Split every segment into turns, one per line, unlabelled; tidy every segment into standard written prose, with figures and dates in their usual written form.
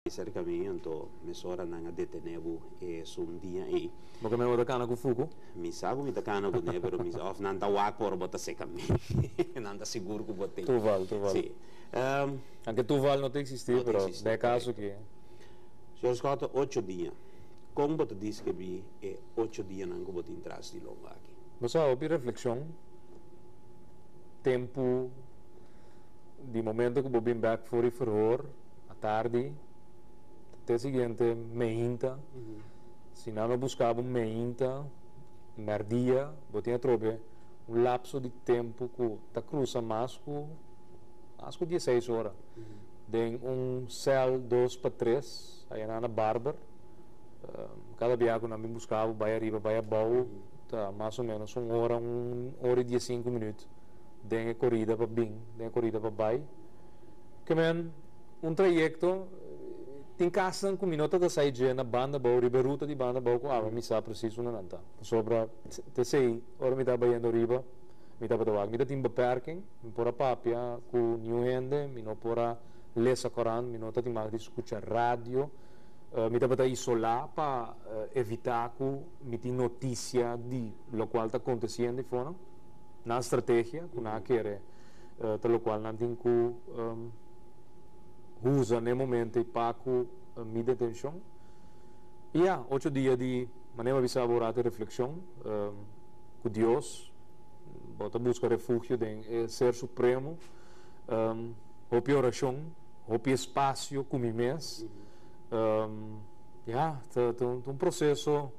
Serka mi, anto mesora nan a detené bo esun dia ei.
Bo ke men bo ta kana ku fuku?
Mi sa ku mi ta kana kuné, pero mi sa òf nan ta wak ora bo ta seka mi. Nan ta sigur ku bo tin.
Tuval, tuval.
Sí.
Anke tuval no ta eksistí, pero den e kaso aki.
Señor Schotte, ocho dia. Kon bo ta deskribí e ocho dianan ku bo tin tras di lomba aki?
Bo sa hopi reflekshon, tempu di momento ku bo bin bèk for di verhoor. Atardi, te siguiente meinta, si nan lo busca bo meinta, merdia, bo tin atrobe un lapso di tempo cu ta cruza mas cu mas cu dieseis ora den un cel dos pa tres aya nan na Barber. Cada bia cu nan bin busca bo bay ariba bay abao ta mas o menos un ora, un ora y diescinco minuut den e corida pa bin, den e corida pa bay. Ke men un trayekto tin kasnan ku mi no ta ta sai dje na banda abou riba e ruta di banda abou ku awe mi sa presis unda nan ta. Pasobra te esei ora mi ta bayendo riba mi tabata wak mi ta tin beperking, mi por a papia ku niun hende, mi no por a lesa korant, mi no ta tin mag di skucha radio, mi tabata isolá pa evitá ku mi tin notisia di lokual ta kontesiendo afonan. Nan strategia ku nan a kere ta lokual nan tin ku usa n'e momento ei pa ku mi detenshon. I ya, ocho dia di, manera mi a bisa bo rato, reflekshon ku Dios. Bo ta buska refugio den e Ser Supremo. Hopi orashon, hopi espasio ku mi mes. Ya, ta un proseso.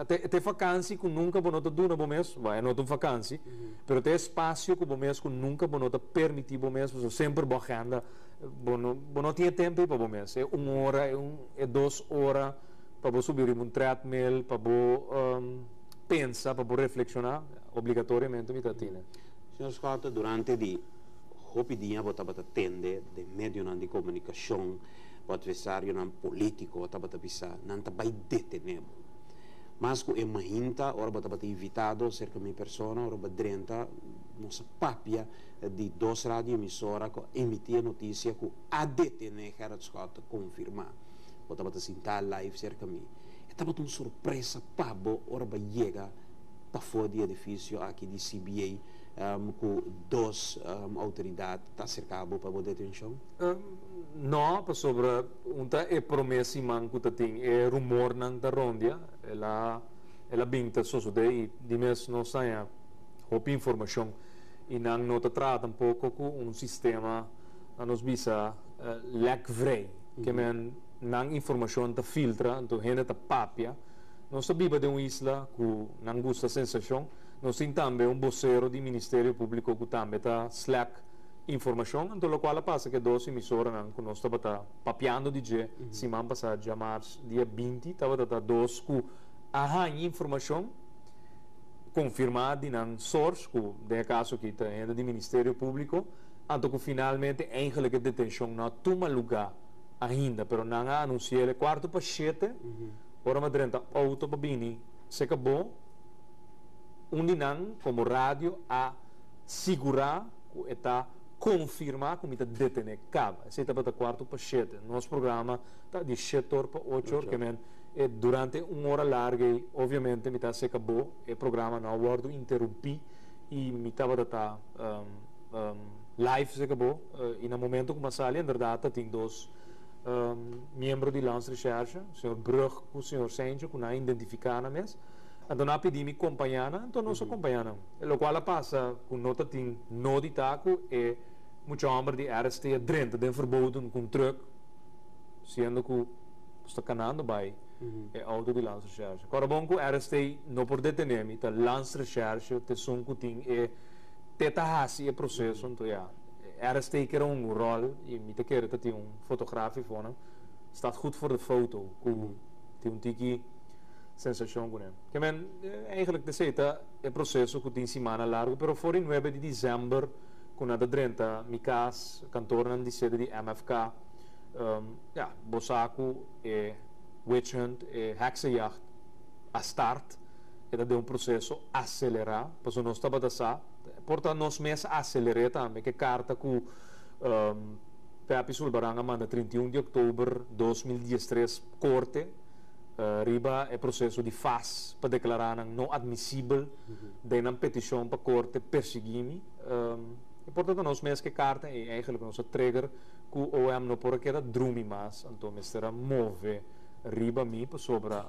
Ta e vakansi ku nunka bo no ta duna bo mes, bueno, e no ta un vakansi, pero ta e espasio ku bo mes ku nunka bo no ta permití bo mes, pasobra semper bo agenda, bo no, bo no tin e tempu ei pa bo mes. E un ora, e un, e dos ora pa bo subi riba un treadmill, pa bo pensa, pa bo reflekshoná, obligatoriamente mi ta tine.
Señor Schotte, durante di hopi dia bo tabata tende den medionan di komunikashon, Bo adversarionan polítiko tabata bisa nan ta bai detené bo. Mas ku e mainta ora bo tabata invitado serka mi persona, ora bo a drenta, nos a papia di dos radioemisora ku a emití e notisia ku a detené Gerrit Schotte konfirmá. Bo tabata sintá live serka mi. E tabata un sorpresa pa bo ora bo a yega pafó di edifisio aki di CBA ku dos outoridat ta aserká bo pa bo detenshon?
No, pasobra un ta e promé siman ku ta tin e rumornan ta rondia, el a el a bin ta sosodé i di mes nos haña hopi informashon i nan no ta traha tampoko ku un sistema na nos bisa lekvrij, ke men nan informashon ta filtra, anto hende ta papia. Nos ta biba den un isla ku nan gusta sensashon, nos tin tambe un bosero di Ministerio Públiko ku tambe ta slèk Informashon, anto lokual a pasa ku e dos emisoranan ku nos tabata papiando di dje siman pasá djamars dia 20 tabata ta dos ku a haña informashon konfirmá di nan source ku den e kaso aki ta hende di Ministerio Públiko, anto ku finalmente eigenlik e detenshon no a tuma lugá ainda pero nan a anunsi'el kuarto pa shete ora mi a drenta outo pa bini seka bo un di nan komo radio a sigurá ku e ta konfirmá ku mi ta detené kaba. Esei tabata kuarto pa shete. Nos programa ta di shet'or pa och'or, ke men e durante un ora largu ei obviamente mi ta seka bo, e programa no a wòrdu interumpí i mi tabata ta live seka bo i na momento ku mi a sali inderdat ta tin dos miembro di Landsrecherche, señor Brug ku señor Seintje ku nan a identifiká nan mes. Anto nan a pidi mi kompañá nan, anto nos a kompañá nan. E lokual a pasa ku no ta tin nodi ta ku e mucha hòmber di RST a drenta den verboden ku un trùk siendo ku nos ta kanando bai e outo di Landsrecherche. Kòrda bon ku RST no por detené mi, ta Landsrecherche ta esun ku tin e te ta hasi e proseso, anto ya RST kier a hunga un ròl i mi ta kere ta tin un fotograaf eifonan, staat goed voor de foto ku tin un tiki sensashon kuné. Ke men eigenlijk esei ta e proseso ku tin simana largu, pero for di nuebe di dizèmber ku nan ta drenta mi kas, kantornan di sede di MFK, ya, bo sa ku e witch hunt, e heksenjacht a start, e ta den un proseso aselerá, pasobra nos tabata sa, por ta nos mes a aseler'é tambe, ku e karta ku. Pepi Sulbaran a manda 31 di òktober 2013 korte riba e proseso di FAS pa deklará nan no admisibel den nan petishon pa korte persiguí mi. E por ta nos mes ku e karta ei eigenlijk nos a trigger ku OM no por a keda drumi mas, anto mester a move riba mi pasobra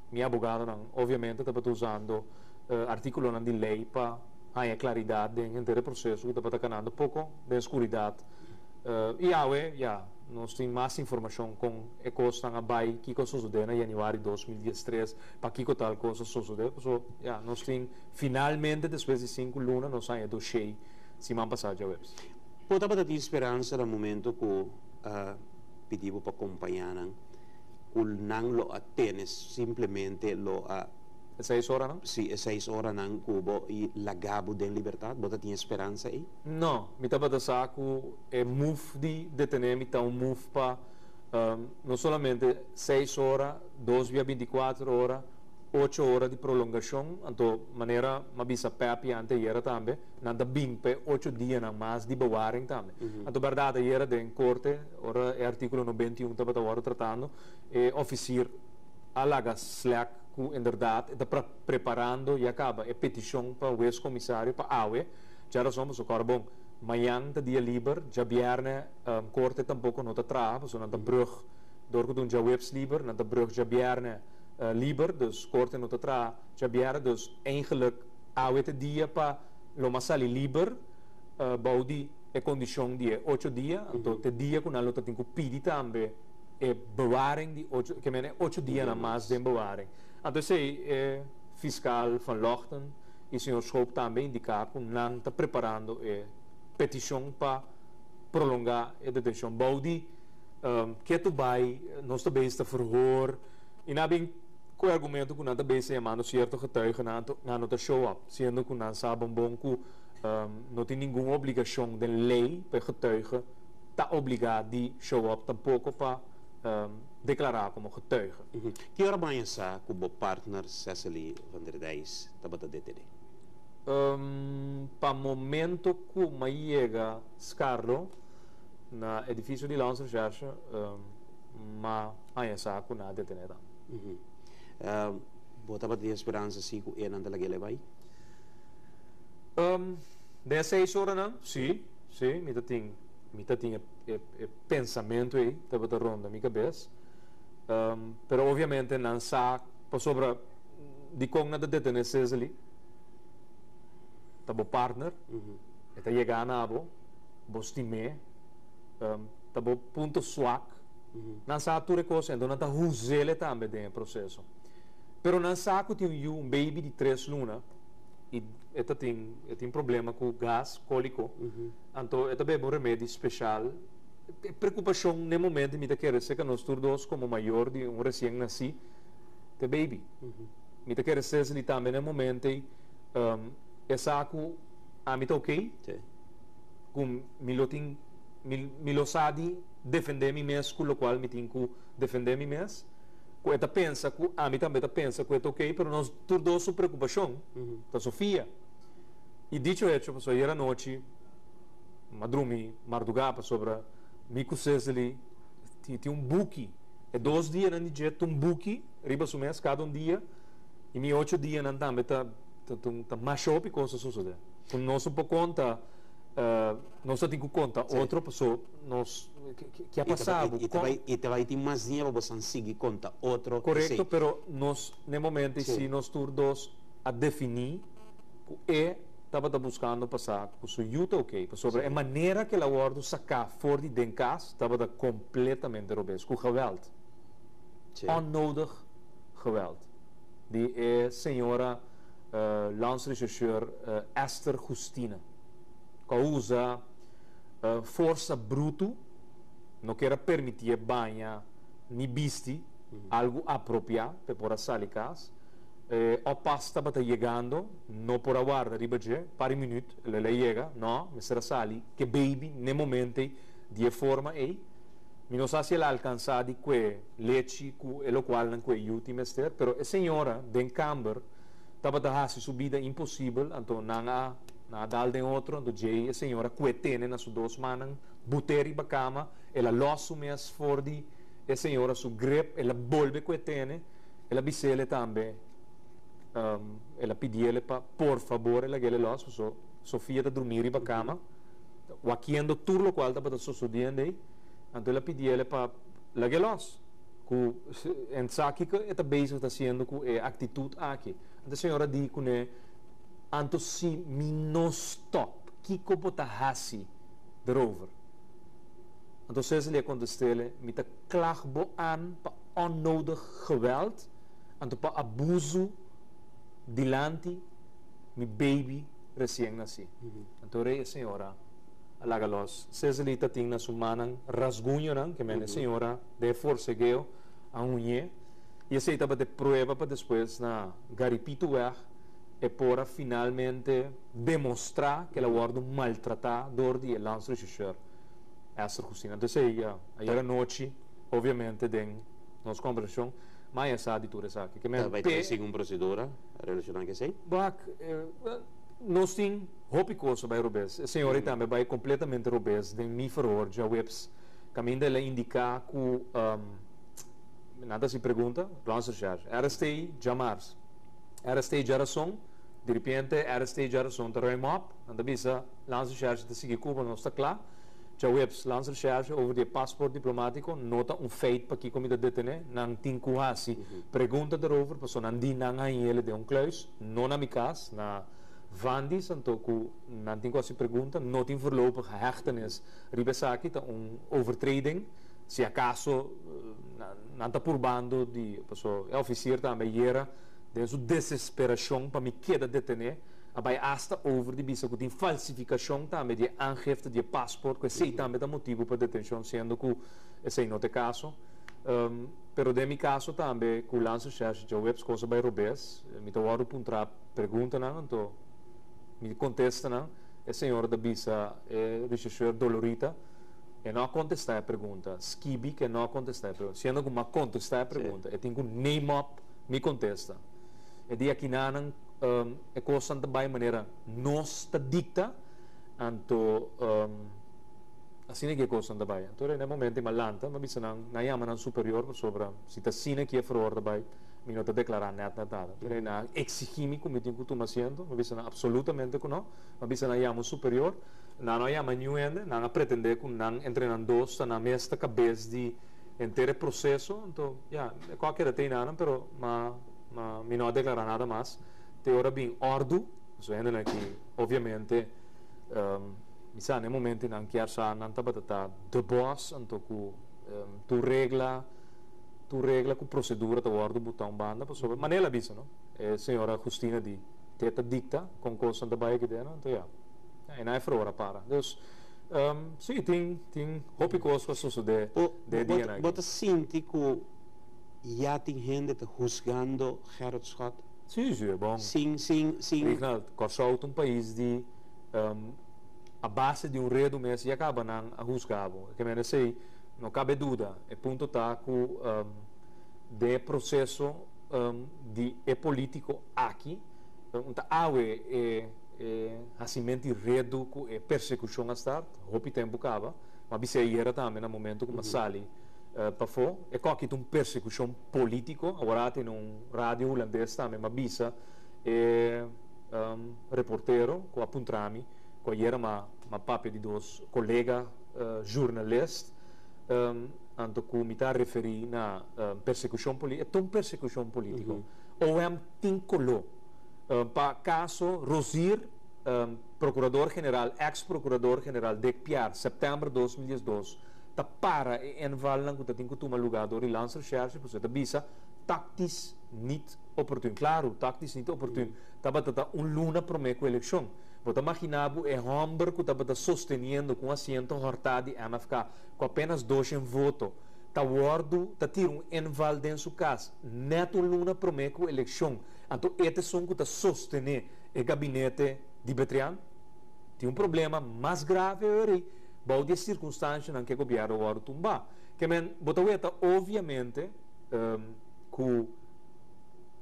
mi abogadonan obviamente tabata usando artíkulonan di lei pa haña klaridat den henter e proseso ku tabata kanando poko den skuridat. I awe ya nos tin mas informashon kon e kosnan a bai, kiko a sosodé na yanüari 2013, pakiko tal kos a sosodé. Pasobra ya nos tin finalmente despues di 5 luna nos haña doshé siman pasá djaweps.
Bo tabata tin speransa na momento ku a pidi bo pa kompañá nan, ku nan lo a tene simplemente lo a
E 6 ora nan?
Si, e 6 ora nan ku bo i laga bo den libertat, bo ta tin speransa ei?
No, mi tabata sa ku e move di detené mi ta un move pa no solamente 6 ora, dos via 24 ora, 8 ora di prolongashon, anto manera m'a bisa Pepi anteayera tambe, nan ta bin pe 8 dia nan mas di bewaring tambe. Anto bèrdat ayera den korte, ora e artíkulo 91 tabata wòrdu tratando, e ofisier a laga slèk ku inderdaad e ta preparando ya kaba e petishon pa hues komisario pa awe, djarason pasobra kòrda bon, mañan ta dia liber, djabièrnè korte tampoko no ta traha pasobra nan ta brùg dor ku ta un djaweps liber, nan ta brùg djabièrnè liber, dus korte no ta traha djabièrnè, dus eigenlijk awe ta dia pa lo m'a sali liber bou di e kondishon di e 8 dia, anto te dia ku nan lo ta tin ku pidi tambe e bewaring di ocho, ke men e 8 dianan mas den bewaring. Anto esei e fiskal Van Lochten i señor Schoop tambe indiká ku nan ta preparando e petishon pa prolongá e detenshon. Bou di ketu bai nos ta bezig ta verhoor i nan a bin ku e argumento ku nan ta bezig yamando sierto getuigenan anto nan no ta show up, siendo ku nan sa bon bon ku no tin ningun obligashon den lei pa e getuige ta obligá di show up tampoko pa deklará komo getuige.
Ki ora bo haña sa ku bo partner Cecily van der Dijs tabata detené?
Pa momento ku m'a yega Skarlo na edifisio di Landsrecherche, m'a haña sa ku nan a detené tambe.
Bo tabata tin speransa si ku e nan ta lag'é bai?
Den e 6 oranan, si, mi ta tin e pensamentu ei tabata ronda mi kabes. Pero obviamente nan sa pasobra dikon nan ta detené Cecily, ta bo partner, e ta yega na bo, bo stim'é, ta bo punto swak. Nan sa tur e kos, enton nan ta huz'é tambe den e proseso. Pero nan sa ku tin un yu, un baby di 3 luna, i e tin problema ku gas, kóliko, anto e ta bebe un remedi spesial. E preokupashon na e momento mi ta kere ser ku nos tur dos komo mayor di un resien nasí, te baby. Mi ta kere Cecily tambe na e momento ei, e sa ku ami ta oké, ku mi lo tin, mi lo sa di defendé mi mes ku lokual mi tin ku defendé mi mes, ku e ta pensa ku ami tambe ta pensa ku e ta oké, pero nos tur dos su preokupashon ta Sofia. I dicho hecho, pasobra ayera anochi m'a drumi mardugá pasobra mi ku Cecily tin un buki, e 2 dianan di dje ta un buki riba su mes kada un dia i mi 8 dianan tambe ta masha hopi kos a sosodé. Ku nos no por konta, nos ta tin ku konta otro paso nos ke a pasa bo.
I ta bai tin mas dia pa bo san sigui konta otro.
Korekto, pero nos na e momento si nos tur dos a definí ku e tabata buskando pa sa ku su yu ta oké, pasobra e manera ku el a wòrdu saká for di den kas tabata kompletamente robes, ku geweld, onnodig geweld, di e señora landsrechercheur Esther Justina, ku a usa forsa brutu, no kier a permitié baña ni bisti algu apropiá pa e por a sali kas. E oppas tabata yegando, no por a warda riba dje, par di minüt, el a yega, no, mester a sali ku e baby n'e momento ei, di e forma ei. Mi no sa si el a alkansá di kue lechi ku e lokualnan ku e yu tin mester, pero e señora den kamber tabata hasi su bida imposibel, anto nan a dal den otro, anto djei e señora kue tene na su dos mannan. but'é riba kama, el a lòs su mes for di e señora su grip, el a bolbe ku e tene, el a bis'ele tambe, el a pidiele pa por fabor e lag'ele lòs, paso Sofia ta drumí riba kama, wakiendo tur lokual tabata sosodiendo ei, anto el a pidiele pa lag'é lòs, ku en sa kiko e ta bezig ta hasiendo ku e aktitut aki. Anto e señora di kuné, Anto si mi no stòp, kiko bo ta hasi derover? Anto Cecily a kontest'ele, Mi ta klag bo aan pa onnodig geweld, anto pa abusu dilanti mi baby resien nasí. Anto rei e señora a laga lòs. Cecily ta tin na su mannan rasguñonan, ke men e señora den e forsegeo a huñ'é, i esei tabata e prueba pa despues na Garipituweg e por a finalmente demostrá ku el a wòrdu maltratá dor di e landsrechercheur Esther Justina. Anto esei ya, ayer anochi, obviamente den nos kòmbersashon, mi a sa di tur esaki. Ke men
Ta bai
p'e.
sigui un prosedura relashoná ku esei?
Wak, nos tin hopi kos a bai robes. E señor ei tambe a bai kompletamente robes den mi verhoor djaweps, kaminda el a indiká ku, nan ta hasi pregunta, landsrecherche, RST djamars. RST djarason, diripiente RST djarason ta ruim op, nan ta bisa Landsrecherche ta sigui Cuba, nos ta kla. Djaweps, Landsrecherche over di e paspoort diplomatico no ta un feit pakiko mi ta detene, nan tin ku hasi pregunta derover pasobra nan di nan hañ'ele den un kluis, no na mi kas, na Vandis, anto ku nan tin ku hasi pregunta, no tin voorlopig hechtenis riba esaki, ta un overtreding, si akaso nan ta purbando di, pasobra e ofisier tambe ayera den su desesperacion pa mi keda detene, a bai asta over di bisa cu tin falsificacion tambe di e aangifte di e paspoort, cu esey tambe ta motibo pa detencion, siendo cu esey no ta e caso. Pero den mi caso tambe cu Landsrecherche djaweps cos a bai robes, mi ta wordo puntra preguntanan, anto mi contesta nan, e señora ta bisa e rechercheur Dolorita, e no a contesta e pregunta, skibi cu e no a contesta e pregunta, siendo cu mi a contesta e pregunta, e tin cu name up Mi kontesta, E dia kinanan e kosnan ta bai manera nos ta dikta, anto asina ki e kosnan ta bai. Anto na e momento mi a lanta, mi a bisa nan, nan yama nan superior pasobra si ta asina ki e feror ta bai, mi no ta deklará nèt nèt nada. Anto nan a eksigí mi ku mi tin ku tuma asiento, mi a bisa nan apsolutamente ku no. Mi a bisa nan yama un superior, nan no a yama niun hende, nan a pretendé ku nan entre nan dos ta nan mes ta kabes di Henter e proceso, anto ya, e ko a keda te enanan, pero ma, ma mi no a declara nada mas te ora bin ordu, pasobra hendenan aki obviamente mi sa na e momento nan kier sa nan tabata ta the boss, anto ku tur regla, tur regla ku procedura ta wordo buta un banda, pasobra manera el a bisa no, e señora Justina di te ta dicta con cosnan ta bay aki den, anto ya, enan e frora para. Dus, si tin, tin. Hopi kos ku a sosodé den e dianan aki.
Bo ta sinti ku ya tin hende ta husgando Gerrit Schot?
Sí, sí, e bon.
Sin, sin, sin.
Rignald, Kòrsou ta un pais di a base di un redu mes ya kaba nan a husga bo. Ke mende esei no kabe duda. E punto ta ku den e proseso di e polítiko aki, un ta awe e e hasimenti redu ku e persekushon a start. Hopi tempu kaba, m'a bis'é ayera tambe na momento ku m'a sali pafó, e kòki ta un persekushon polítiko. Awor a tene un radio hulandes tambe m'a bisa e reportero ku a puntra mi ku ayera m'a m'a papia di dos kolega zjurnalist anto ku mi ta referí na persekushon polítiko. E ta un persekushon polítiko. OM tin koló. Pa kaso Rozier. Procurador General, ex Procurador General Dick Piar, september 2012, ta para e invalnan cu ta tin cu tuma lugar door di Landsrecherche, pasobra e ta bisa tactisch niet oportun. Claro, tactisch niet oportun tabata ta un luna prome cu eleccion. Bo ta magina bo e homber cu tabata sosteniendo cu un asiento horta di MFK cu apenas doshen voto ta wordo ta tira un inval den su cas net un luna prome cu eleccion, anto e ta esun cu ta sostene E gabinete di Betrian tin un problema mas grave ori bou di e sirkunstanshanan ku e gobièrnu a wòrdu tumbá. Ke men bo ta weta obviamente ku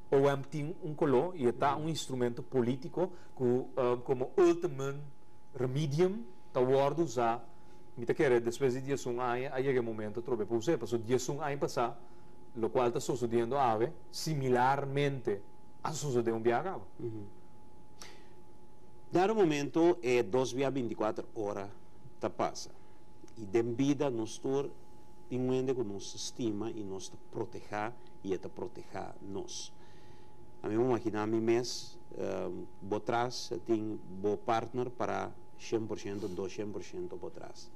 OM tin un koló i e ta un instrumento polítiko ku komo ultimum remedium ta wòrdu usá. Mi ta kere despues di 11 aña a yega e momento atrobe pa us'é, pasobra 11 aña pasá lokual ta sosodiendo awe similarmente a sosodé un biaha kaba.
Dado momento e dos bia 24 ora ta pasa i den bida nos tur tin un hende ku nos ta stima i nos ta protehá i e ta protehá nos. Ami a imaginá mi mes bo tras tin bo partner pará 100%, 200% bo tras.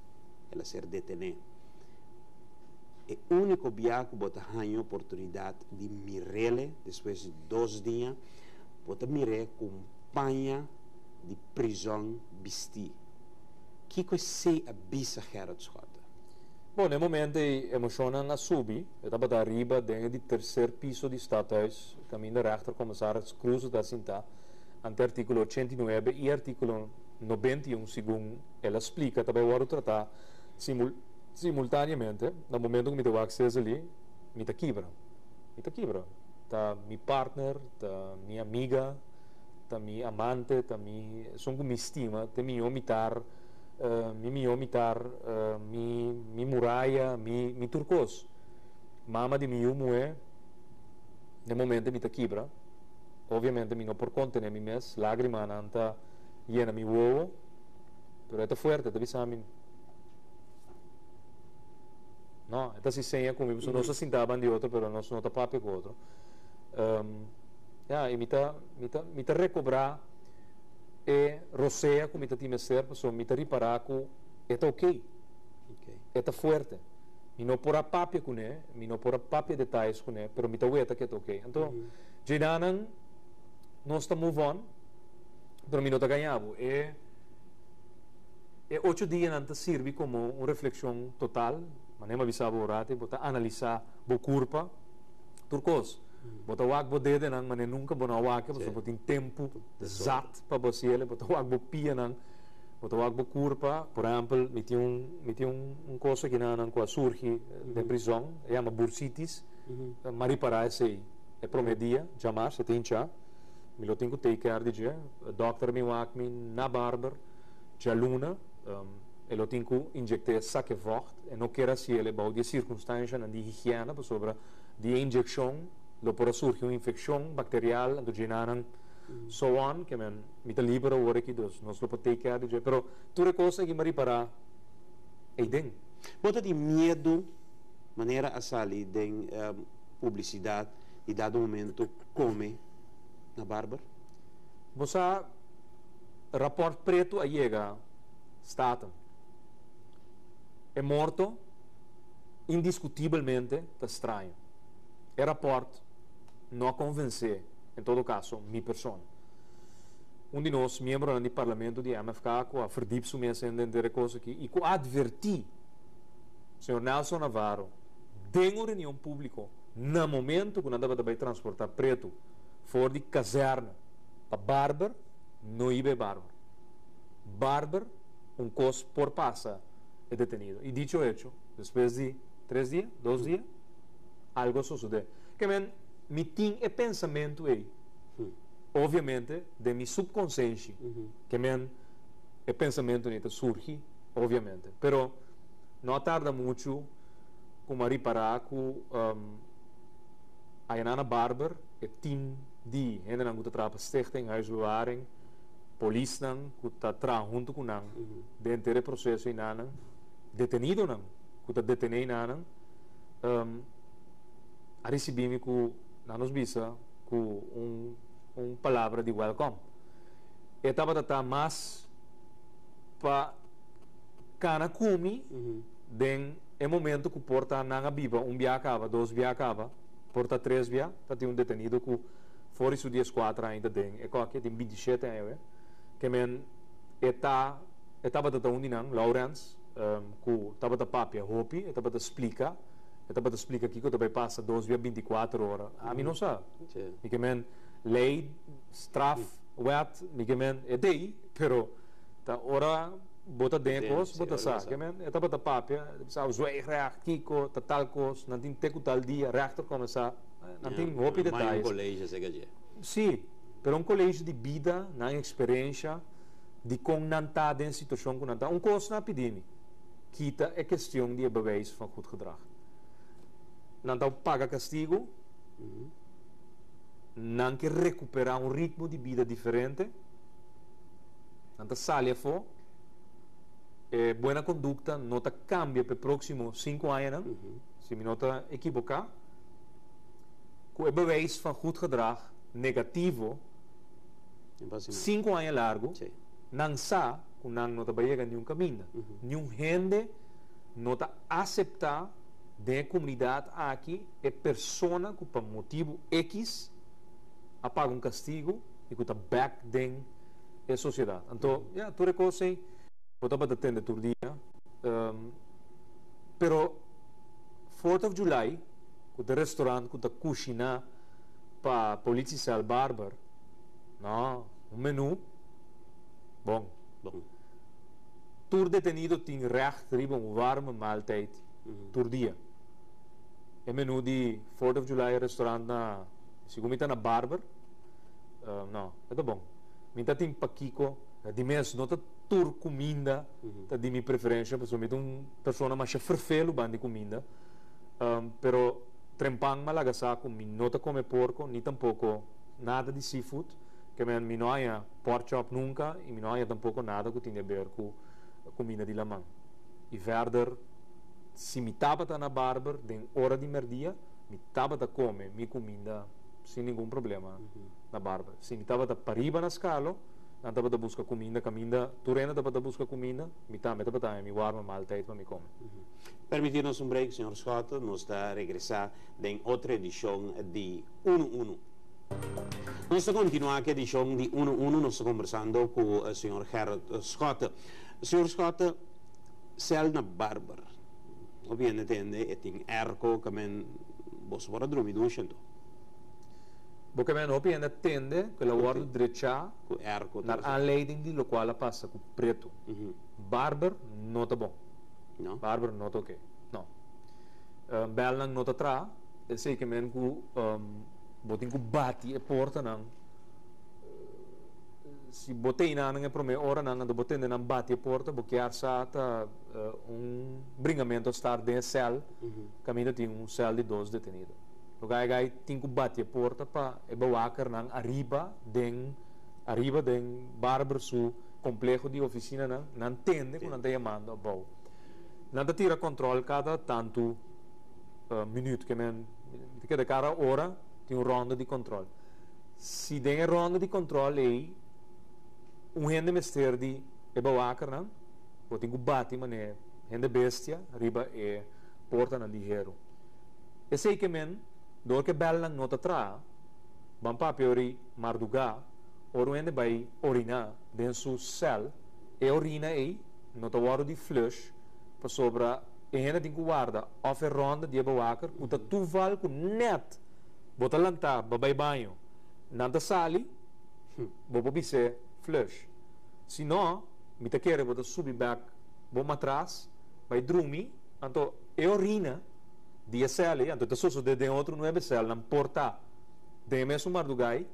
El a ser detené. E úniko bia ku bo ta haña oportunidat di mir'ele despues di dos dia, bo ta mir'é ku un paña di prizòn bistí. Kiko esei a bisa Gerrit Schotte?
Bon, na e momento ei emoshonnan a subi. E tabata ariba den e di terser piso di stadhuis, kaminda rechtercommissaris Kroeze ta sintá, ante artíkulo 89 i artíkulo 91, segun el a splika, ta bai wòrdu tratá simultáneamente. Na momento ku mi ta wak Cecily, mi ta kibra. Mi ta kibra. Ta mi partner, ta mi amiga, ta mi amante, ta mi esun ku mi stima, ta e mihó mitar, mi mihó mitar, mi mi muraya, mi mi tur kos. Mama di mi yu muhé, na e momento mi ta kibra. Obviamente mi no por kontené mi mes, lágrimanan ta yena mi wowo, pero e ta fuerte, e ta bisa mi, No, e ta hasi seña ku mi, pasobra nos a sinta ban di otro, pero nos no ta papia ku otro. Ya, i mi ta, mi ta, mi ta rekobrá e rosea ku mi ta tin mester, pasobra mi ta ripará ku e ta okey, e ta fuerte. Mi no por a papia kuné, mi no por a papia detayes kuné, pero mi ta weta ku e ta okey. Anto, djedanan nos ta move on, pero mi no ta gaña bo. E e ocho dianan ta sirbi komo un reflekshon total, manera mi a bisa bo un ratu, bo ta analisá bo kurpa, tur kos. Bo ta wak bo dedenan manera nunka bo no a wak, pasobra bo tin tempu zat pa bo hasiel, bo ta wak bo pianan, bo ta wak bo kurpa. Por ehèmpel, mi tin un mi tin un kos akinanan ku a surgi den prizòn, e yama bursitis. Mi a ripará esei e promé dia, djamars, e ta hinchá. Mi lo tin ku take care di dje. Dòkter mi wak mi na barber djaluna, e lo tin ku injekt'é sake vògt. E no kier hasiel bou di e sirkunstanshanan di higiena pasobra di e inyekshon lo por a surgi un infekshon bakterial anto djenanan so on ke men mi ta liber awor aki dus nos lo por take care di dje pero tur e kos aki mi a ripara eyden.
Bo ta tin miedu manera a sali den publisidat di dado momento kome na barber?
Bo sa raport pretu a yega Staten. E morto indiskutibelmente ta straño. E rapòrt no a konvensé, en todo kaso, mi persona. Un di nos miembronan di parlamento di MFK ku a verdiep su mes den henter e kos aki i ku a atvertí señor Nelson Navarro den un reunion públiko na momento ku nan tabata bai transportá pretu for di kazèrne pa Barber, no iba e Barber. Barber un kos por pasa e detenido. I dicho hecho, despues di tres dia, dos dia, algo a sosode. Ke men, mi tin e pensamentu ei, obviamente, den mi subkonsenshi. Ke men, e pensamentu ei ta surgi, obviamente. Pero no a tarda muchu ku mi a ripará ku Ayanana Barber, e tim di hendenan ku ta traha pa Stichting Huisbewaring, polisnan ku ta traha huntu ku nan den henter e proseso einanan, detenidonan ku ta detené einanan, a risibí mi ku nan nos bisa ku un un palabra di wèlkòm. E tabata ta mas pa kana ku mi den e momento ku por ta nan a biba un bia kaba, dos bia kaba, por ta tres bia, ta tin un detenido ku For di su 14 aña ta den e koki, e tin 27 aña awe. Ke men e ta e tabata ta un di nan, Laurens, ku tabata papia hopi, e tabata splika, e tabata splika kiko ta bai pasa dos bia 24 ora. Ami no sa. Mi ke men lei, straf, wet, mi ke men e dei, pero ta ora bo ta den e kos bo ta sa. Ke men e tabata papia, e ta bisa zwijgrecht, kiko, ta tal kos, nan tin te ku tal dia, rechter komensá. Nan tin hopi
detayes. Un colegio sega dje.
Sí, pero un colegio di bida, nan experiencia, di con nan ta den situacion cu nan ta. Un cos nan a pidi mi. Kita e kestion di e bewijs van goed gedrag. Nan ta paga kastigu, nan ke rekuperá un ritmo di bida diferente, nan ta sali afó, e buena kondukta no ta kambia pa e próksimo sinku añanan, si mi no ta ekiboká, ku e bewijs van goed gedrag negativo sinku aña largu, nan sa ku nan no ta bai yega niun kaminda. Niun hende no ta aseptá den e komunidat aki e persona ku pa motibu ekis a paga un kastigu i ku ta bèk den e sosiedat. Anto, ya, tur e kos ei bo tabata tende tur dia. Pero Fourth of July, ku ta restaurant ku ta kushiná pa Politiecel Barber, no, un menú bon.
Bon.
Tur detenido tin recht riba un warme maaltijd tur dia. E menu di Fourth of July restaurant na, segun mi ta na Barber, no, e ta bon. Mi ta tin pakiko, di mes no ta tur kuminda ta di mi preferensha, pasobra mi ta un persona masha ferfelu ban di kuminda, pero trempan mi a laga sa ku mi no ta kome porko ni tampoko nada di seafood, ke men mi no haña pork chop nunka i mi no haña tampoko nada ku tin di aber ku kuminda di laman. I verder, si mi tabata na Barber den ora di merdia, mi tabata kome mi kuminda sin ningun problema na Barber. Si mi tabata pariba na Skalo, nan tabata buska kuminda kaminda tur hende tabata buska kuminda, mi tambe tabata haña mi warme maaltijd pa mi kome.
Permití nos un break, señor Schotte. Nos ta regresá den otro edishon di Uno Uno. Nos ta kontinuá ku edishon di Uno Uno. Nos ta kombersando ku señor Gerrit Schotte. Señor Schotte, sèl na Barber. Hopi hende tende e tin airco ke men boso por a drumi dushi anto.
Bo ke men hopi hende a tende ku el a wòrdu drechá
Ku airco
naar aanleiding di lokual a pasa ku Pretu. Barber no ta bon.
No?
Barber no ta oke. No. Bèlnan no ta traha. Esei ke men ku bo tin ku bati e portanan. Si bo ta einanan e promé oranan anto bo tende nan bati e porta, bo kier sa ta un bringamento a start den e sèl kaminda tin un sèl di dos detenido. Lo gai gai tin ku bati e porta pa e bewakernan ariba den ariba den Barber su kompleho di ofisinanan nan tende ku nan ta yamando abou. Nan ta tira kòntròl kada tantu minüt, ke men ta keda kada ora tin un rònda di kòntròl. Si den e rònda di kòntròl ei un hende mester di e bewakernan, bo tin ku bati manera hende bestia riba e portanan di heru. Esei ke men, dor ku e bèlnan no ta traha, ban papia ori mardugá, ora un hende bai oriná den su sèl, e orina ei no ta wòrdu di flush pasobra e hende tin ku warda òf e rònda di e bewaker ku ta tuval ku nèt bo ta lantá ba bai baño, nan ta sali, bo por bis'é flush. Si no, mi ta kere bo ta subi bèk bo matras, bai drumi, anto e orina di e sèl ei, anto ta sosodé den otro nuebe sèlnan por ta den e mesun mardugá ei,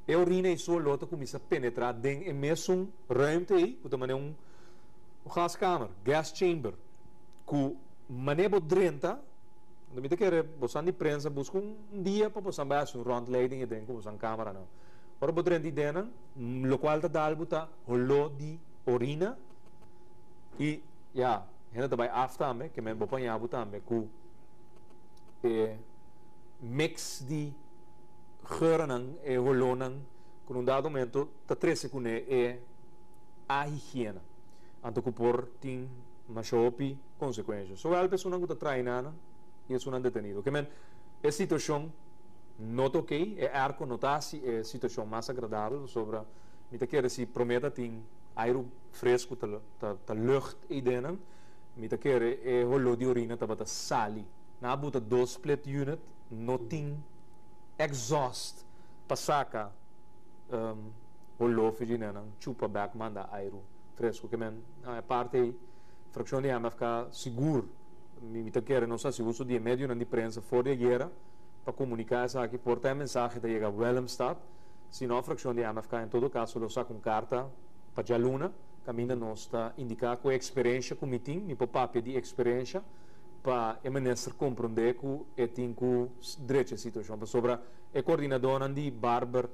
e orina ei su oló ta kuminsá penetrá den e mesun ruimte ei, ku ta manera un gaskamer, gas chamber, ku manera bo drenta, Anto mi ta kere bosan di prensa buska un dia pa bosan bai hasi un rondleiding eden ku bosan kameranan. Ora bo drenta idennan, lokual ta dal bo ta holó di orina i ya, hende ta bai af tambe, ke men bo paña bo tambe ku e mix di geurnan, e holónan ku na un dado momento ta trese kuné e ahigiena. Anto ku por tin masha hopi konsekuensha. Sowel pa esunnan ku ta traina nan i esunnan detenido. Ke men, e situashon no ta okey, e airco no ta hasi e situashon mas agradabel pasobra mi ta kere si prome ta tin airu fresku ta ta lucht eidennan, mi ta kere e holó di orina tabata sali. Nan a buta dos split unit, no tin exhaust pa saka holó fidjinenan chupa bek manda airu fresku. Ke men, e parti ei. Frakshon di MFK sigur mi ta kere nos hasi uso di e medionan di prensa for di ayera pa komuniká esaki. Por ta e mensahe ta yega Willemstad. Si no, frakshon di MFK en todo kaso lo saka un karta pa djaluna. Kaminda nos ta indiká ku e eksperensha ku mi tin, mi por papia di eksperensha pa e minister komprondé ku e tin ku drecha e situashon. Pasobra e koordinadónan di Barber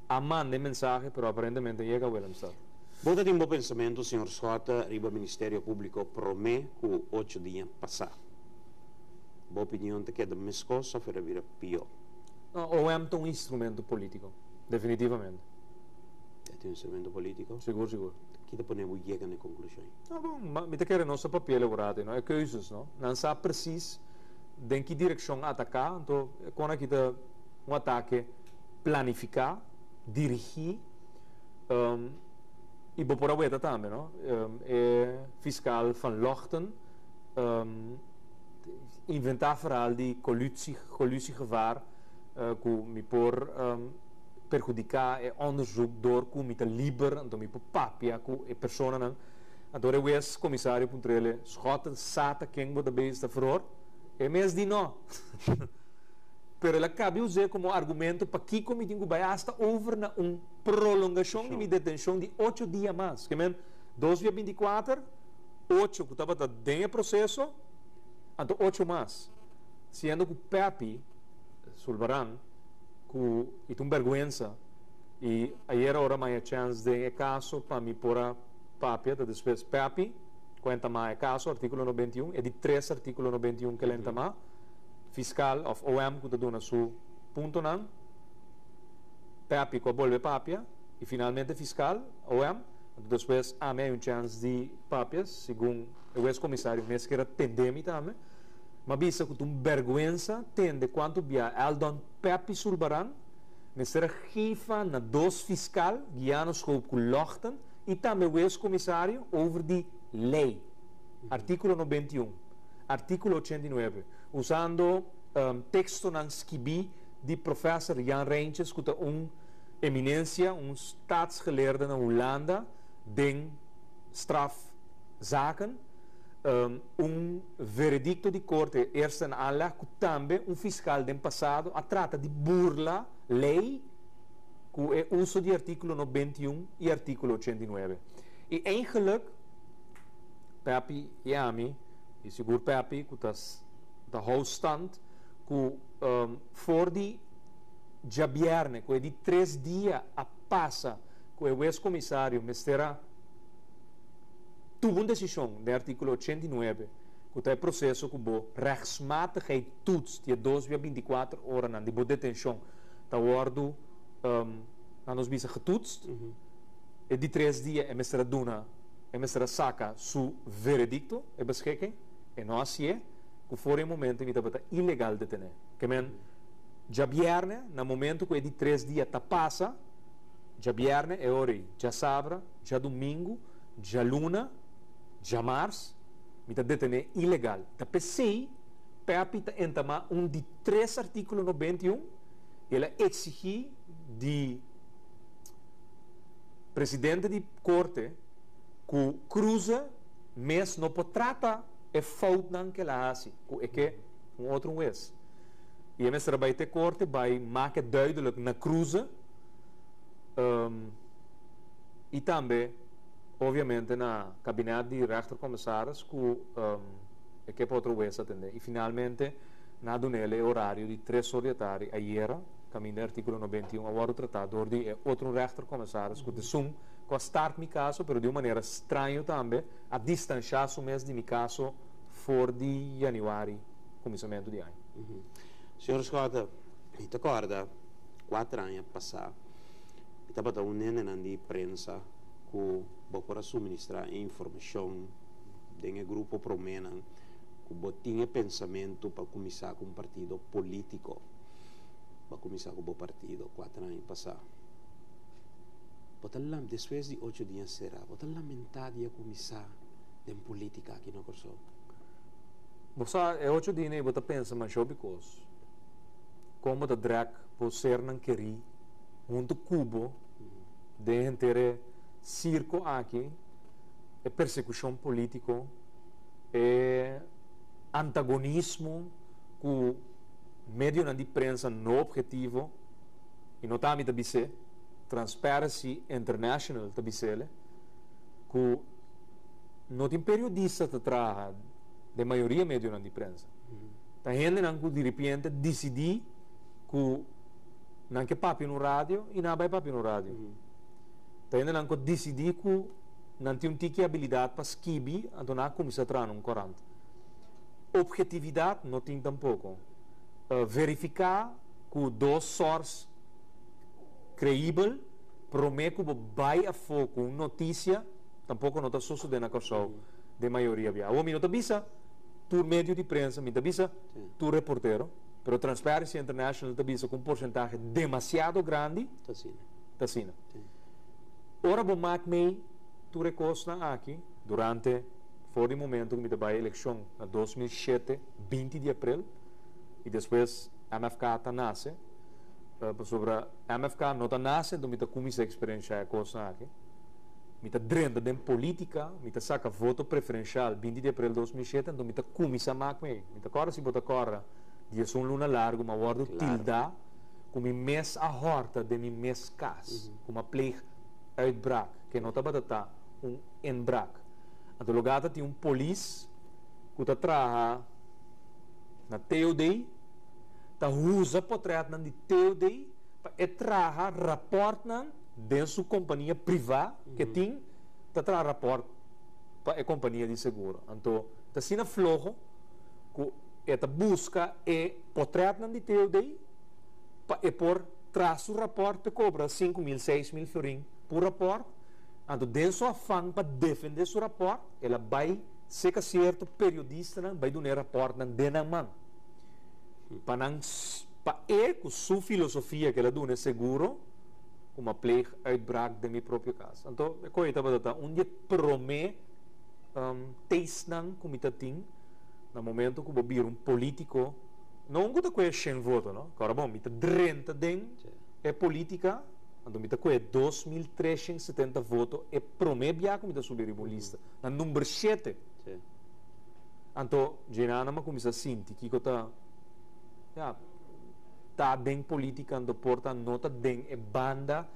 a manda e mensahe pero aparentemente a yega Willemstad.
Bo ta tin bo pensamentu, señor Schotte, riba Ministerio Públiko promé ku ocho dia pasá? Bo opinion ta keda meskos òf e ta bira pió?
No, OM ta un instrumento polítiko, definitivamente.
E ta un instrumento polítiko?
Sigur, sigur.
Ki ta pone bo yega na e konklushon ei?
No, bon, ma mi ta kere nos ta papia elaborado ei, no? E keuzes, no? Nan sa presis den ki direkshon ataká, anto kon aki ta un atake planifiká, dirigí, i bo por a weta tambe, no? E fiskal Van Lochten inventá verhaal di collusie, collusiegevaar, ku mi por perhudiká e onderzoek dor ku mi ta liber, anto mi por papia ku e personanan. Anto ora e wes komisario puntr'el, Schotten sa ta ken bo ta bezig ta verhoor? E mes di no. Pero el a kabi us'é komo argumento pakiko mi tin ku bai asta over na un prolongashon di mi detenshon di ocho dia mas. Ke men, dos via bintikuater, ocho ku tabata den e proseso, anto ocho mas. Siendo ku Peppy Sulvaran, ku i ta un bèrgwensa, i ayera ora mi a haña chèns den e kaso pa mi por a papia, ta despues Peppy ku a entamá e kaso, artíkulo 91, e di tres artíkulo 91 ku el a entamá. Fiskal òf OM ku ta duna su puntonan, Pepi ku a bolbe papia i finalmente fiskal, OM, anto despues ami a un chèns di papia, segun e wes komisario mes kier a tende mi tambe. M'a bisa ku ta un bèrgwensa tende kuantu bia Eldon Pepi Sulbaran mester a gefa na dos fiskal, Guiano Schoop ku Lochten, i tambe wes komisario over di lei, artíkulo 91. Artíkulo 89, usando tekstonan skibí di Professor Jan Reintjes ku ta un eminensia, un staatsgeleerde na Hulanda den strafzaken, un veredikto di korte eerste in aanleg ku tambe un fiskal den pasado a trata di burla lei ku e uso di artíkulo 91 i artíkulo 89. I eigenlik Pepi i ami, i sigur Pepi ku ta ta hou stand ku for di djabièrnè ku e di tres dia a pasa ku e wes komisario mester a tuma un desishon den artíkulo 89 ku ta e proseso ku bo rechtsmatigheid toets di e dos via 24 oranan di bo detenshon ta wòrdu nan nos bisa getoetst e di tres dia e mester a duna E mester a saka su veredikto, e beschikking, e no hasié, ku for e momento mi tabata ilegal detené. Ke men, djabièrnè, na momento ku e di tres dia ta pasa, djabièrnè e ora ei, djasabra, djadumingu, djaluna, djamars, mi ta detené ilegal. Ta p'esei Pepi ta entamá un di tres artíkulo 91, i el a eksigí di presidente di Korte ku Kroeze mes no por trata e foutnan ku el a hasi, ku e ke un otro hues. I e mester a bai te korte bai make duidelijk na Kroeze i tambe obviamente na kabinet di rechtercommissaris ku e ke pa otro hues atende. I finalmente nan a dun'el e orario di tres or di atardi ayera, kaminda e artíkulo 91 a wòrdu tratá dor di e otro rechtercommissaris ku ta esun ku a start mi kaso, pero di un manera straño tambe a distanshá su mes di mi kaso for di yanüari, kuminsamentu di aña.
Señor Schotte, mi ta kòrda kuater aña pasá mi tabata un hendenan di prensa ku bo por a suministrá e informashon den e grupo proménan ku bo tin e pensamentu pa kuminsá ku un partido polítiko. Bo a kuminsá ku bo partido kuater aña pasá. Bo ta lam despues di ocho dia sera, bo ta lamentá di a kuminsá den polítika aki na Kòrsou?
Bo sa, e ocho dia ei bo ta pensa masha hopi kos. Kon bo ta drèk bo sernan kerí huntu ku bo den henter e sirko aki, e persekushon polítiko, e antagonismo ku medionan di prensa no objetivo, i no ta ami ta bis'é, Transparency International ta bis'el, Ku no tin periodista ta traha den mayoria medionan di prensa. Ta hendenan ku diripiente disidí ku nan ke papia na un radio i nan a bai papia na un radio. Ta hendenan ku a disidí ku nan tin un tiki abilidat pa skibi anto nan a kuminsá traha na un korant. Obhetividat no tin tampoko. Verifiká ku dos sòrs kreibel promé ku bo bai afó ku un notisia tampoko no ta sosodé na Kòrsou den mayoria bia. Awor mi no ta bisa tur medio di prensa, mi ta bisa tur reportero, pero Transparency International ta bisa ku un porsentahe demasiado grandi ta asina. Ora bo mak mei tur e kosnan aki durante for di momento ku mi ta bai elekshon na 2007, 20 di aprel, i despues MFK ta nase, pasobra MFK no ta nase enton mi ta kuminsá eksperenshá e kosnan aki. Mi ta drenta den polítika, mi ta saka voto preferenshal 20 di aprel 2007, enton mi ta kuminsá mak mei. Mi ta kòrda si bo ta kòrda, 11 luna largu mi a wòrdu tildá ku mi mes a hòrta den mi mes kas, ku mi a pleeg uitbraak, ke no tabata ta un inbraak. Anto lugá ta tin un polis ku ta traha na TOD, ta usa potrètnan di TOD pa e traha rapòrtnan den su kompania privá ke tin ta traha rapòrt pa e kompania di seguro. Anto ta asina floho ku e ta buska e potrètnan di TOD pa e por traha su rapòrt pa e kobra 5000, 6000 florin pur rapòrt. Anto den su afan pa defendé su rapòrt el a bai seka sierto periodistanan bai duna e rapòrtnan den nan man. Pa nan pa e ku su filosofia ku el a duna e seguro ku mi a pleeg uitbraak den mi propio kas. Anto e koe tabata ta un di e promé testnan ku mi ta tin na momento ku bo bira un politiko, no un ku ta kohe shen voto no, ku ora bon mi ta drenta den e politika anto mi ta kohe 2370 voto e promé bia ku mi ta subi riba un lista na number shete. Anto djenana mi a kuminsá sinti kiko ta, ya, ta den politica anto por ta no ta den e banda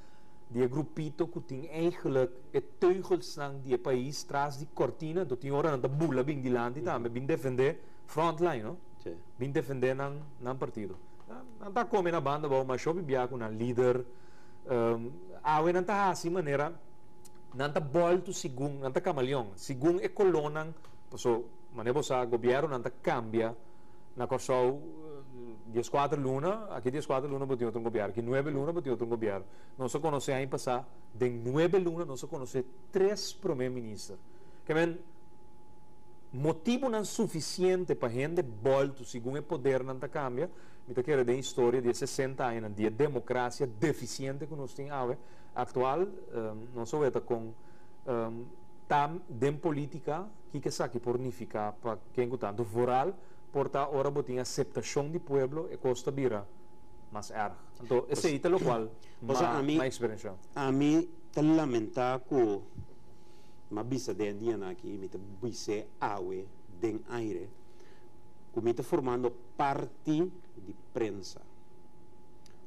di e grupito ku tin eigenlijk e teugelsnan di e pais tras di kortina anto tin ora nan ta bula bin dilanti tambe bin defende frontline no bin defende nan nan partido. Nan ta kome na banda abou masha hopi bia ku nan lider awe nan ta hasi manera nan ta boltu segun nan ta kamaleon segun e kolónan paso manera bo sa gobiernonan ta kambia na Kòrsou 14 luna, aki 14 luna bo tin otro gobièrnu, aki nuebe luna bo tin otro gobièrnu. Nos a konosé aña pasá, den nuebe luna nos a konosé tres promé minister. Ke men, motibunan sufisiente pa hende bòltu segun e podernan ta kambia, mi ta kere den historia di e 60 añanan di e demokrasia defisiente ku nos tin awe, aktual, nos a weta kon ta den polítika, kiko esaki por nifiká pa ken ku ta. Anto vooral por ta ora bo tin aseptashon di pueblo e kos ta bira mas erg. Anto esei ta lokual
ma
ma eksperenshá.
Ami ta lamentá ku m'a bisa den e dianan aki i mi ta bis'é awe den aire ku mi ta formando parti di prensa.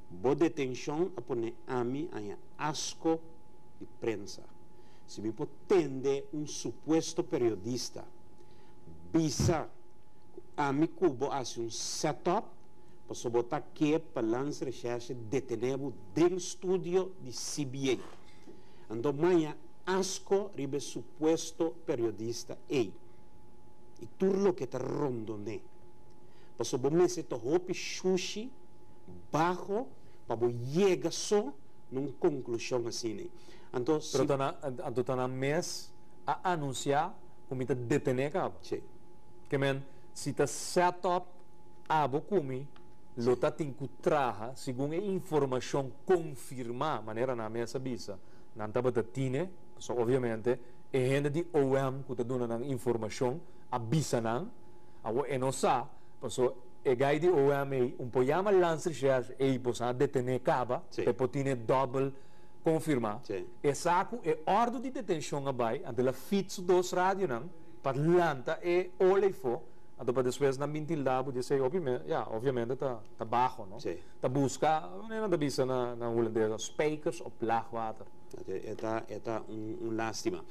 Bo detenshon a pone ami haña asko di prensa. Si mi por tende un supuesto periodista bisa ku ami ku bo hasi un set-up pasobra bo ta ke pa Landsrecherche detené bo den studio di CBA. Anto maña asko riba e supuesto periodista ei i tur loke ta rondoné. Pasobra bo mester ta hopi shushi, baho, pa bo yega so na un konklushon asina. Anto si.
Pero ta na, anto ta nan mes a anunsiá ku mi ta detené kaba.
Sí.
Ke men, si ta set up abo ku mi lo ta tin ku traha segun e informashon konfirmá, manera nan mes a bisa, nan tabata tine, pasobra obviamente e hende di OM ku ta duna nan informashon a bisa nan, awor e no sa, pasobra e gai di OM ei un por yama Landsrecherche ei boso a detené kaba, pa e por tine dòbel konfirmá. E sa ku e òrdu di detenshon a bai, anto el a fit su dos radionan pa lanta e ola ei fo, anto pa despues nan bin tilda bo di esei hopi me, ya, obviamente ta ta baho, no? Ta buska, manera nan ta bisa na na hulandes, spijkers op laag water.
E ta e ta un un lastima.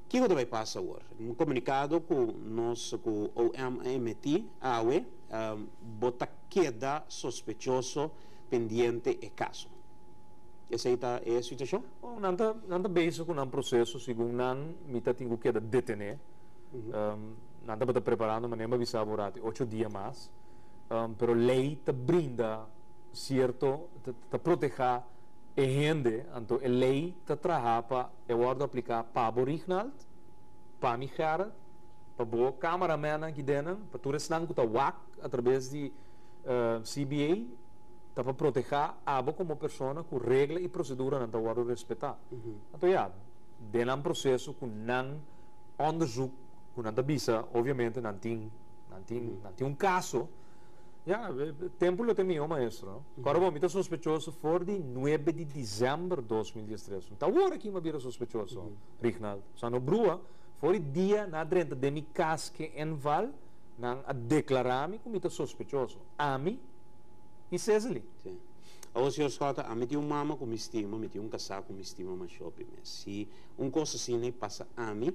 Kiko ta bai pasa awor? Un komunikado ku nos ku OM a emití awe, bo ta keda sospechoso pendiente e kaso. Esei ta e situashon?
Bon, nan ta nan ta bezig ku nan proseso, segun nan mi ta tin ku keda detené. Nan tabata preparando manera mi a bisa bo rati ocho dia mas, pero lei ta brinda sierto, ta protehá e hende, anto e lei ta traha pa e wòrdu apliká pa bo Rignald, pa mi Gerrit, pa bo kameramennan ki den nan, pa tur esnan ku ta wak atrabes di CBA, ta pa protehá abo komo persona ku regla i proseduranan ta wòrdu respetá. Anto ya, den nan proseso ku nan onderzoek ku nan ta bisa, obviamente nan tin nan tin nan tin un kaso. Ya, tempu lo ta mihó maestro, no? Kòrda bo, mi ta sospechoso for di nuebe di desèmber 2013. Ta awor aki mi a bira sospechoso, Rignald. Sa no brua, for di dia nan a drenta den mi kas ke inval, nan a deklará mi ku mi ta sospechoso. Ami i Cecily.
Sí. Awor, señor Schotte, ami tin un mama ku mi stima, mi tin un kasá ku mi stima masha hopi mes. Si un kos asina ei pasa ami,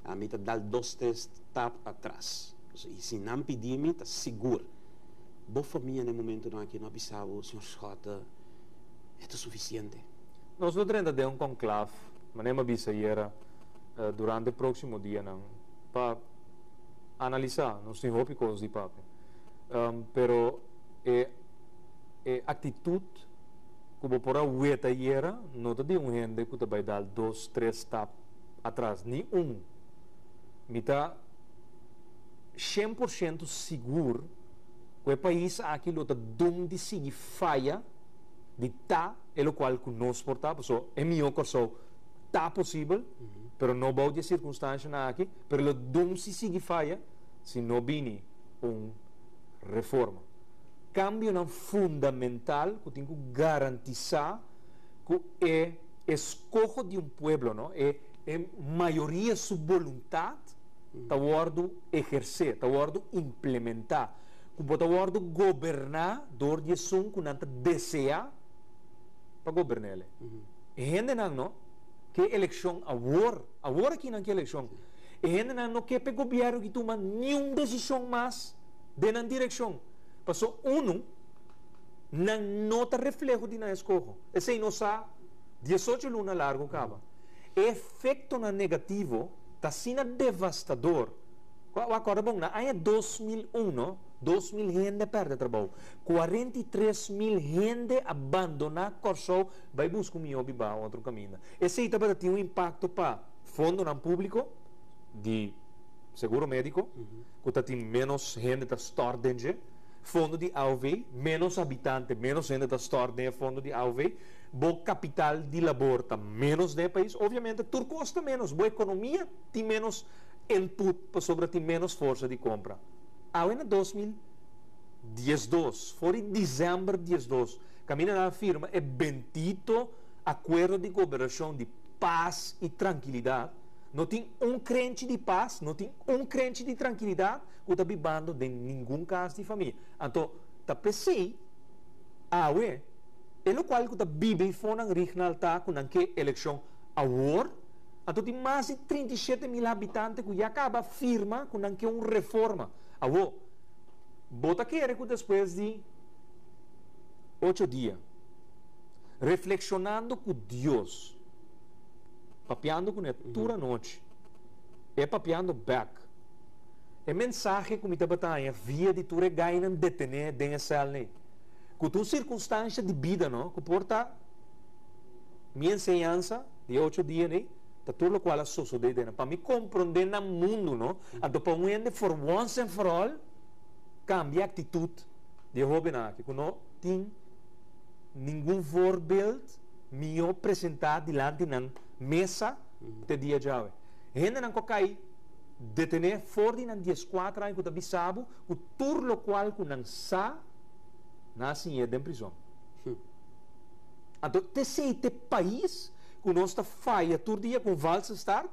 ami ta dal dos tres stap atras. I si nan pidi mi, ta sigur. Bo famia na e momentunan aki no a bisa bo, Señor Schotte, e ta sufisiente.
Nos lo drenta den un konklaf, manera mi a bisa ayera, durante e próksimo dianan pa analisá. Nos tin hopi kos di papia. Pero e e aktitut ku bo por a weta ayera no ta di un hende ku ta bai dal dos, tres stap atras, ni un. Mi ta. 100% sigur ku e pais aki lo ta dum di sigui faya di ta e lokual ku nos por ta, pasobra e mihó Kòrsou ta posibel, pero no bou di e sirkunstanshanan aki, pero lo dum si sigui faya si no bini un reforma. Kambionan fundamental ku tin ku garantisá ku e eskoho di un pueblo, no, e mayoria su boluntat, ta wòrdu ehersé, ta wòrdu implementá, ku bo ta wòrdu goberná dor di esun ku nan ta deseá pa gobern'é. E hendenan no ke elekshon awor, awor aki nan ke elekshon. E hendenan no ke pa e gobièrnu ki tuma niun desishon mas den nan direkshon, paso unu, nan no ta refleho di nan eskoho. Esei nos sa 18 luna largu kaba. E efektonan negativo ta asina devastador. Wak ora bon, na aña 2001 no, 2000 hende a pèrdè trabou. 43,000 hende a bandoná Kòrsou bai buska un mihó bibá otro kaminda. Esei tabata tin un impakto pa fondonan públiko di seguro médiko, ku ta tin ménos hende ta stòrt den dje, fondo di aov, ménos habitante, ménos hende ta stòrt den e fondo di aov. Bo kapital di labor ta ménos den e pais, obviamente tur kos ta ménos, bo ekonomia tin ménos input pasobra tin ménos forsa di kompra. Awe na 2012, for di desèmber 12, kaminda nan a firma e bendito akuerdo di koperashon di pas i trankilidat, no tin un krenchi di pas, no tin un krenchi di trankilidat ku ta bibando den ningun kas di famia. Anto ta p'esei awe. E lokual ku ta biba i fonan Rignald ta ku nan ke elekshon awor, anto tin mas di 37,000 habitante ku ya kaba firma ku nan ke un reforma. Awor, bo ta kere ku despues di ocho dia, reflekshonando ku Dios, papiando kuné tur anochi, e papiando bèk, e mensahe ku mi tabata haña via di tur e gainan detené den e sèl nei, Ku tur sirkunstansha di bida no, ku por ta mi enseñansa di e ocho dia ei, ta tur lokual a sosodé den nan, pa mi komprondé nan mundu no, anto pa un hende for once and for all kambia e aktitut di e hóbennan aki, ku no tin ningun voorbeeld mihó presentá dilanti nan mesa te dia djawe. Hendenan ku a kai detené for di nan 14 aña ku ta bisa bo ku tur lokual ku nan sa, Nan a siñ'é den prizon. Anto t'esei t'e pais ku nos ta faya tur dia ku un valse start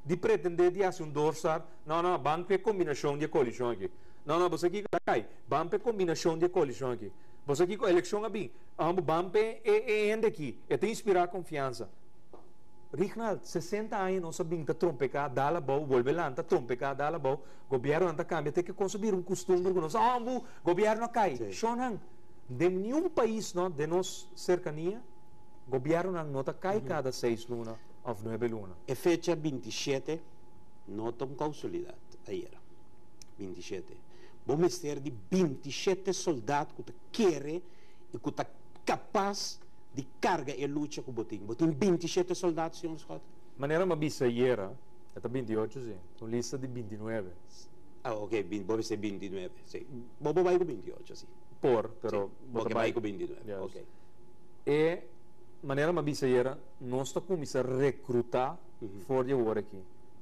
di pretendé di hasi un doorstart. No, no, ban p'e kombinashon di e koalishon aki. No, no, bo sa kiko ta kai? Ban p'e kombinashon di e koalishon aki. Bo sa kiko? Elekshon a bin. Amo ban p'e e hende aki. E ta inspirá konfiansa. Rignald, 60 aña nos a bin ta trompeká, dal abou, bolbe lanta, trompeká, dal abou, gobièrnunan ta kambia te ke kos a bira un kustumber ku nos, oh bu, gobièrnu a kai. Shonnan, den niun pais no den nos serkania, gobièrnunan no ta kai kada seis luna òf nuebe luna.
E fecha 27 no ta un kousualidat ayera. 27. Bo mester di 27 soldat ku ta kere i ku ta kapas di karga e lucha ku bo tin. Bo tin 27 soldat, señor Schotte?
Manera mi a bisa ayera, e ta 28 si, ta un lista di 29.
Ah, ok, bo mester 29, si. Bo por bai ku 28, si.
Por, pero
bo ta bai. Bo ke bai ku 29, ok.
E manera mi a bisa ayera, nos ta kuminsá rekrutá for di awor aki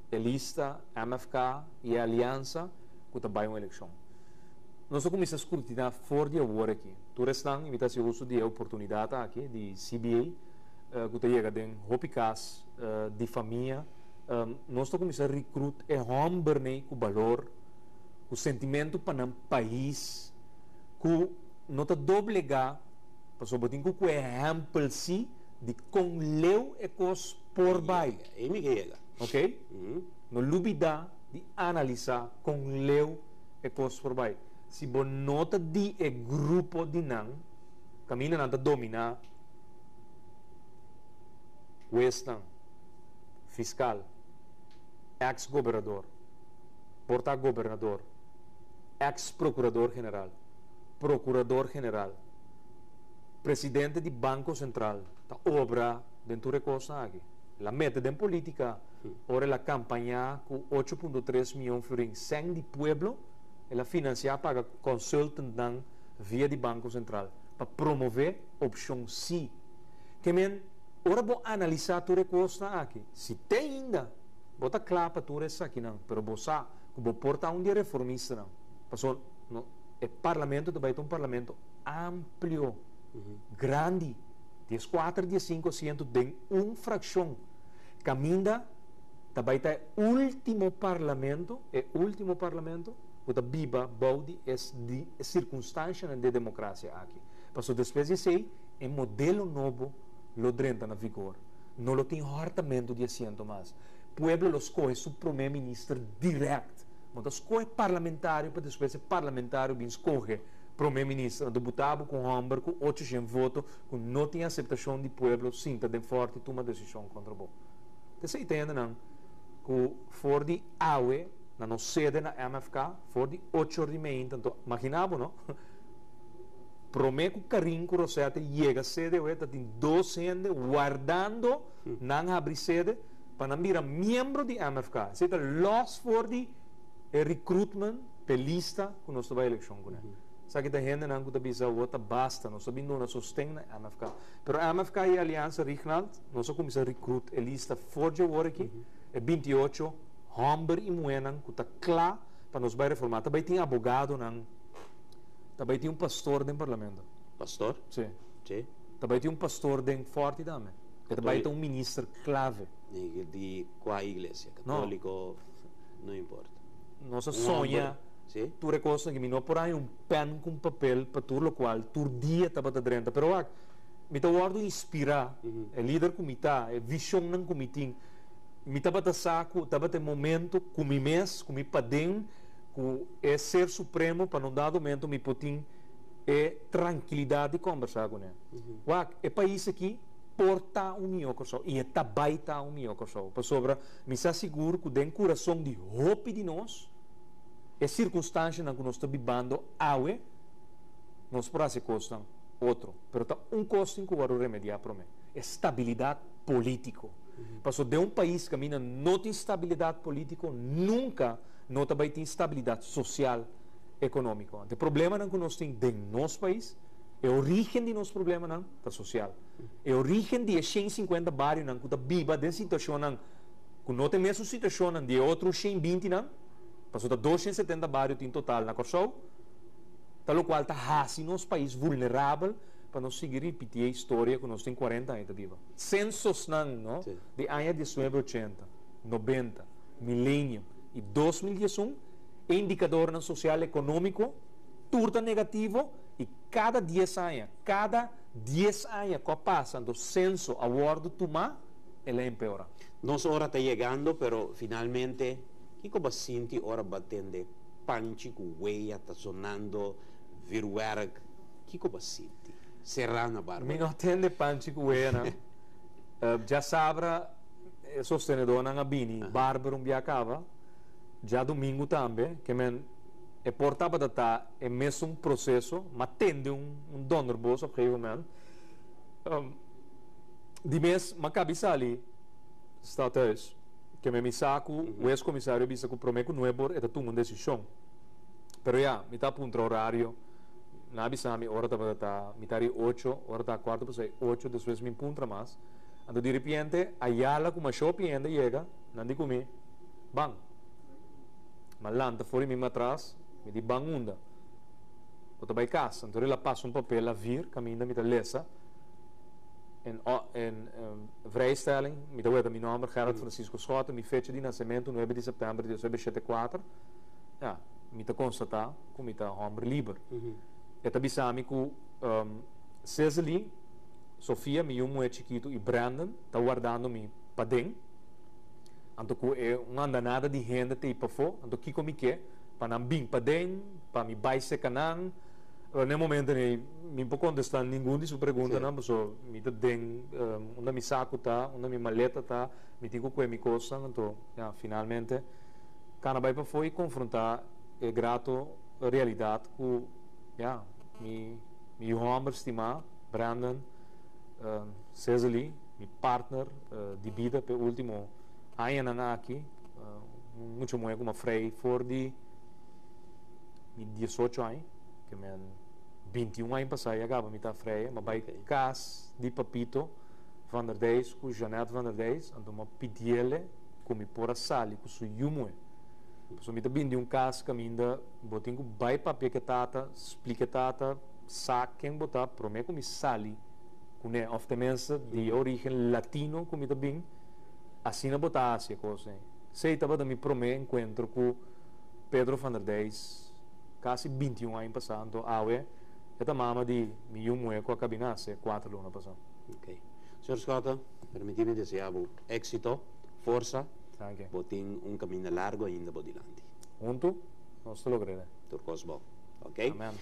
e lista MFK i e aliansa ku ta bai un elekshon. Nos ta kuminsá skrutiná for di awor aki. Tur esnan, i mi ta hasi uso di e oportunidat aki di CBA, ku ta yega den hopi kas di famia, nos ta kuminsá rekrut e hòmbernan ku balor, ku sentimentu pa nan pais, ku no ta doblegá, pasobra bo tin ku ku ehèmpel si di kon leu e kos por bai.
Ei mi ke yega.
Ok? No lubidá di analisá kon leu e kos por bai. Si bo no ta di e grupo di nan, kaminda nan ta dominá huesnan, fiskal, eks gobernador, por ta gobernador, eks prokurador general, prokurador general, presidente di Banko Sentral ta obra den tur e kosnan aki. El a mete den politika ora el a kampañá ku 8.3 mion florin sèn di pueblo. El a finansiá paga consultantnan via di Banko Sentral pa promové opshon sí. Ke men, ora bo analisá tur e kosnan aki, si te ainda bo ta kla pa tur esakinan, pero bo sa ku bo por ta un di e reformistanan, pasobra no e parlamento ta bai ta un parlamento amplio, grandi, 14, 15 asiento den un frakshon, kaminda ta bai ta e ultimo parlamento, e ultimo parlamento ku ta biba bou di e di e sirkunstanshanan di e demokrasia aki. Pasobra despues di esei e modelo nobo lo drenta na vigor. No lo tin hòrtamentu di asiento mas. Pueblo lo skohe su promé minister dirèkt. No ta skohe parlamentario pa despues e parlamentario bin skohe promé minister. Anto buta bo ku un hòmber ku 800 voto ku no tin aseptashon di pueblo sinta den fòrti tuma desishon kontra bo. Esei ta hendenan ku for di awe na nos sede na MFK for di ocho or di meinta, anto magina bo no, prome ku Karin ku Rosette yega sede awe ta tin dos hende wardando nan habri sede pa nan bira miembro di MFK. Esei ta los for di e recruitment p'e lista ku nos ta bai elekshon kuné. Esaki ta hendenan ku ta bisa awor ta basta, nos ta bin duna sosten na MFK. Pero MFK i Aliansa Rignald nos a kuminsá recruit e lista for dje awor aki, e 28 hòmber i muhénan ku ta kla pa nos bai reformá. Ta bai tin abogadonan, ta bai tin un pastor den parlamento.
Pastor?
Sí.
Sí.
Ta bai tin un pastor den Fòrti tambe. E ta bai ta un minister klave.
Di kua iglesia? Katóliko? No importa.
Nos a soña tur e kosnan aki. Mi no por haña un pèn ku un papel pa tur lokual tur dia tabata drenta. Pero wak, mi ta wòrdu inspirá, e lider ku mi ta, e vishonnan ku mi tin. Mi tabata sa ku tabata e momento ku mi mes, ku mi paden, ku e Ser Supremo pa na un dado momento mi por tin e trankilidat di kòmbersá kuné. Wak, e pais aki por ta un mihó Kòrsou i e ta bai ta un mihó Kòrsou pasobra mi sa sigur ku den kurason di hopi di nos e sirkunstanshanan ku nos ta bibando awe nos por hasi kosnan otro. Pero ta un kos tin ku wòrdu remediá promé, e stabilidat polítiko. Pasobra den un pais kaminda no tin stabilidat polítiko nunka no ta bai tin stabilidat sosial, ekonómiko. Anto e problemanan ku nos tin den nos pais, e orígen di nos problemanan ta sosial. E orígen di e 150 barionan ku ta biba den situashonnan ku no ta e mesun situashonnan di e otro 120 nan, pasobra ta 270 bario tin total na Kòrsou, ta lokual ta hasi nos pais vulnerabel pa nos sigui ripití e historia ku nos tin 40 aña ta biba. Sensosnan no di aña 1980, 90, millennium i 2011, e indikadornan sosial ekonómiko tur ta negativo i kada dies aña, kada dies aña ku a pasa anto senso a wòrdu tumá. el a empeorá.
Nos ora ta yegando, pero finalmente, kiko bo a sinti ora bo a tende panchi ku wea ta zonando vuurwerk? Kiko bo a sinti? Será na
Mi
Bárbara.
no tende panchi ku weanan. Djasabra e sostenedónan a bini Bárbara un bia kaba, djadumingu tambe, ke men e por tabata ta e mesun proseso, ma tende un donderbos op gegeven moment. Di mes m'a kabi sali stadhuis, ke men mi sa ku hues-komisario a bisa ku promé ku nuebor e ta tuma un desishon. Pero ya, mi ta puntra orario, nan a bisa mi ora tabata ta mitar di ocho, ora ta kuarto pasá e ocho, despues mi puntra mas. Anto di ripiente Ayala ku masha hopi hende yega, nan di ku mi, Ban. M'a lanta for di mi matras, mi di ban unda? Bo ta bai kas. Anto el a pasa un papel a vir kaminda mi ta lesa. En en vrijstelling, mi ta weta mi nomber Gerard Francisco Schotte, mi fecha di nasementu nuebe di sèptèmber di dos mil shete kuater. Ya, mi ta konstatá ku mi ta hòmber liber. E ta bisa mi ku Cecily, Sofia, mi yu muhé chikitu i Brandon ta wardando mi paden. Anto ku e un andanada di hende ta ei pafó, anto kiko mi ke? Pa nan bin paden, pa mi bai seka nan. Pero n'e momento ei mi por kontestá ningun di su preguntanan pasobra mi ta den unda mi saku ta, unda mi maleta ta, mi tin ku kue mi kosnan. Anto, ya, finalmente kana bai pafó i konfrontá e grato realidat ku, ya, mi mi yu hòmber stimá, Brandon, Cezely, mi partner di bida p'e último añanan aki, un mucha muhé ku mi a frei for di mi diesocho aña, ke men bintiun aña pasá ya kaba mi ta frei, mi a bai kas di Papito van der Dijs ku Jeanette van der Dijs, anto mi a pidiele ku mi por a sali ku su yu muhé. Pasobra mi ta bini di un kas kaminda bo tin ku bai papia ku e tata, splika e tata, sa ken bo ta promé ku mi sali kuné. Òf tenminste di e orígen latino ku mi ta bin, asina bo ta hasi e kos ei. Esei tabata mi promé enkuentro ku Pedro van der Dijs kasi bintiun aña pasá. Anto awe e ta mama di mi yu muhé ku a kabi nase kuater luna pasá.
Ok. Señor Schotte, permití mi deseá bo éksito, forsa.
Danki.
Bo tin un kaminda largu ainda bo dilanti.
Huntu nos ta logr'é.
Tur kos bon. Ok.
Amen.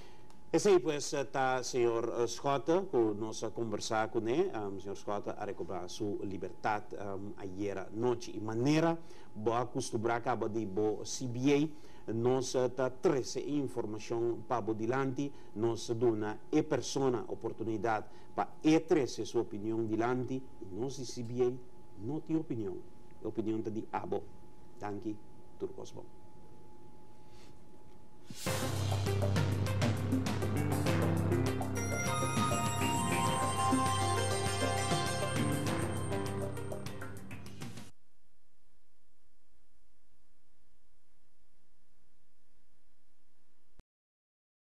Esei pues ta señor Schotte ku nos a kombersá kuné. Señor Schotte a rekobrá su libertat ayera nochi. I manera bo a kustumbrá kaba di bo CBA, nos ta trese e informashon pa bo dilanti. Nos ta duna e persona oportunidat pa e trese su opinion dilanti. I nos di CBA no tin opinion. E opinion ta di abo. Danki. Tur kos bon.